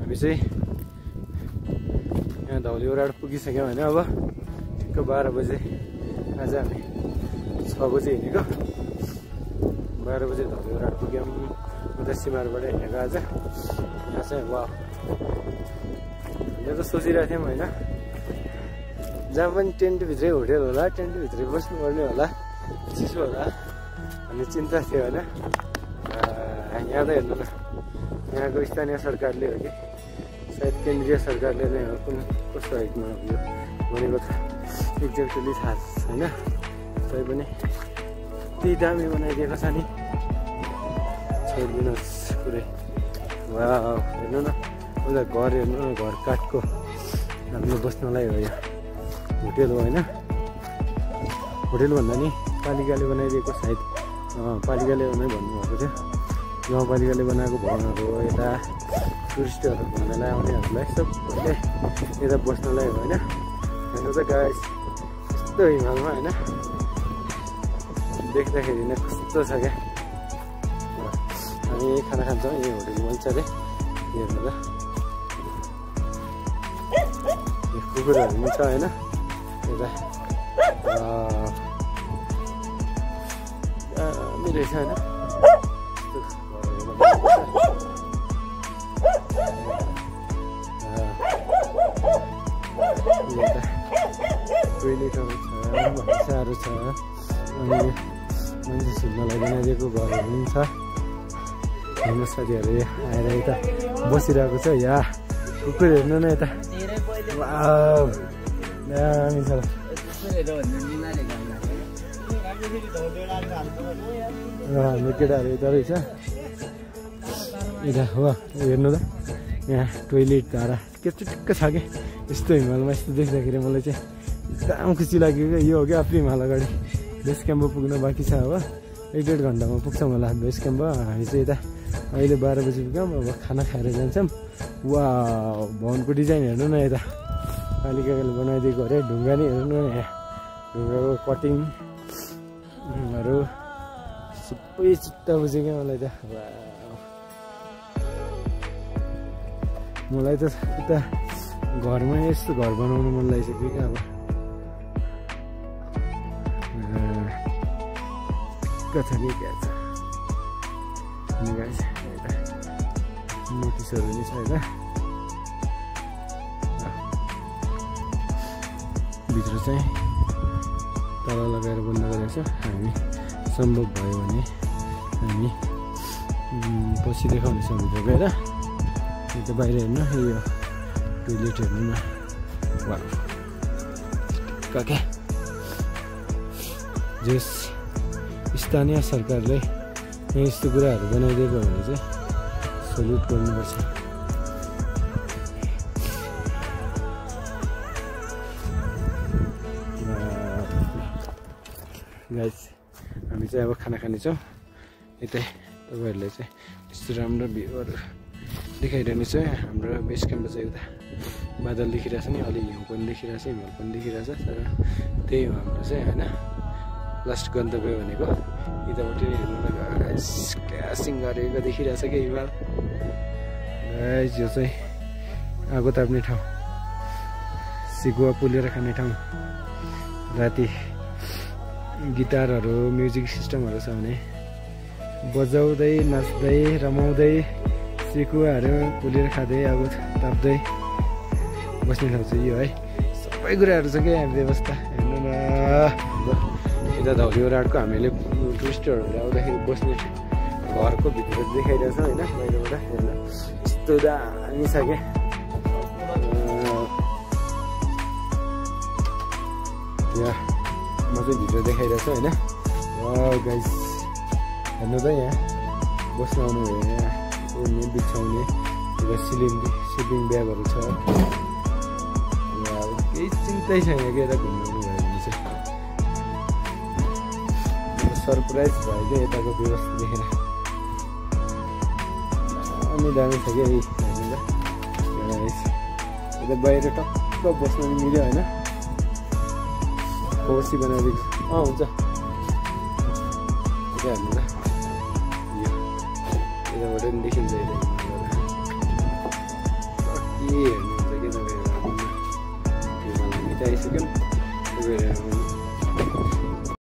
हामी चाहिँ यहाँ धौलीगढ पुगिसक्यौँ होइन। अब ठिक्क 12 बजे आज हामी 6 बजे हिँडेको 12 बजे धौलीगढ पुग्यौँ। उता सिमारबाट हिँडेको आज। यहाँ चाहिँ वा यो त सोचिरहेको थियौँ होइन, जहाँ पनि टेन्टभित्रै होटेल होला, टेन्टभित्रै बस्नुपर्ने होला, चिसो होला भन्ने चिन्ता थियो होइन। यहाँ त हेर्नु न, यहाँको स्थानीय सरकारले हो कि सायद केन्द्रीय सरकारले नै हो, कुन कस्तो हाइटमा हो यो भनेको त एक्ज्याक्टली थाहा छैन। तै पनि त्यही दामी बनाइदिएको छ नि, छोडिदिनुहोस् पुरै। वा हेर्नु न, उता घर हेर्नु न, घर काठको हाम्रो बस्नलाई हो यो, होटेल हो होइन। होटेल भन्दा नि पालिकाले बनाइदिएको सायद, पालिकाले नै भन्नुभएको थियो। गाउँपालिकाले बनाएको भवनहरू हो, यता टुरिस्टहरू घुम्नलाई आउनेहरूलाई सबैले यता बस्नलाई हो होइन। हेर्नु त गाइस, यस्तो हिमालमा होइन, देख्दाखेरि नै कस्तो छ क्या। हामी खाना खान्छौँ, यही होटेल बन्छ अरे। हेर्नु त कुकुरहरू पनि छ होइन यता, दामी रहेछ होइन। टोइलेटहरू छ, भान्साहरू छ, अनि मान्छे सुत्नलाई बनाइदिएको घरहरू पनि छ। हाम्रो साथीहरू आएर यता बसिरहेको छ। या कुकुर हेर्नु न यता, दामी छ। हाम्रो केटाहरू यता रहेछ यता हो। हेर्नु त यहाँ टोइलेट धारा के टुक्क छ कि। यस्तो हिमालमा यस्तो देख्दाखेरि मलाई चाहिँ एकदम खुसी लाग्यो क्या। यो हो क्या आफ्नो हिमाल अगाडि। बेस क्याम्प पुग्न बाँकी छ, अब 1-1.5 घन्टामा पुग्छौँ होला बेस क्याम्प। हामी चाहिँ यता अहिले 12 बजी पुग्यौँ। अब खाना खाएर जान्छौँ। वा भवनको डिजाइन हेर्नु न यता, पालिकाले बनाइदिएको अरे। ढुङ्गा नि हेर्नु न, यहाँ ढुङ्गाको कटिङहरू सबै चित्त बुझ्यो क्या मलाई त। मलाई त उता घरमा यस्तो घर बनाउनु मन लागिसक्यो क्या। अब कथा के क्या छ नोटिसहरू नि छ यता। भित्र चाहिँ ताला लगाएर बन्द गरेको छ। हामी सम्भव भयो भने हामी पछि देखाउनेछौँ भित्र गएर। यो त बाहिर हेर्नु, यो टोइलेट हेर्नु न। वा क्या जस स्थानीय सरकारले यस्तो कुराहरू बनाइदिएको भने चाहिँ सल्युट गर्नुपर्छ। गाइस हामी चाहिँ अब खाना खानेछौँ। यतै तपाईँहरूलाई चाहिँ यस्तो राम्रो भ्यूहरू देखाइरहने छ। हाम्रो बेस क्याम्प चाहिँ उता बादल देखिरहेछ नि, अलि हिउँ पनि देखिरहेछ, हिमाल पनि देखिरहेछ। तर त्यही हो हाम्रो चाहिँ होइन लास्ट गन्तव्य भनेको। यतापट्टि हेर्नु न गाइस, क्या सिङ्गारेको देखिरहेछ क्या हिमाल। गाइस यो चाहिँ आगो ताप्ने ठाउँ, सिकुवा पोलेर खाने ठाउँ। राति गिटारहरू, म्युजिक सिस्टमहरू छ भने बजाउँदै नाच्दै रमाउँदै सिकुवाहरू पोलेर खाँदै आगो ताप्दै बस्ने ठाउँ चाहिँ यो है। सबै कुराहरू छ क्या यहाँ व्यवस्था। हेर्नु न यता धौलीगढको हामीले टुरिस्टहरूले आउँदाखेरि बस्ने घरको भित्र देखाइरहेछ होइन बाहिरबाट। हेर्नु यस्तो दामी छ क्या। यहाँ म चाहिँ भित्र देखाइरहेछ होइन। गाइस हेर्नु त यहाँ बस्न आउनु भयो। यहाँ ओर्ने बिछाउने स्लिपिङ ब्यागहरू छ। केही चिन्तै छैन क्या यता घुम्नु आउनु भयो भने चाहिँ। सरप्राइज भयो क्या यताको व्यवस्था देखेर। दामी दामी छ क्या हेर्नु त। यता बाहिर टक्क बस्न पनि मिल्यो होइन। कोसी बनाइदिएको हुन्छ। यता हेर्नु त, यताबाट पनि देखिन्छ। यता हेर्नुहुन्छ कि तपाईँहरू हामी चाहिँ आइसक्यौँ त्यही भएर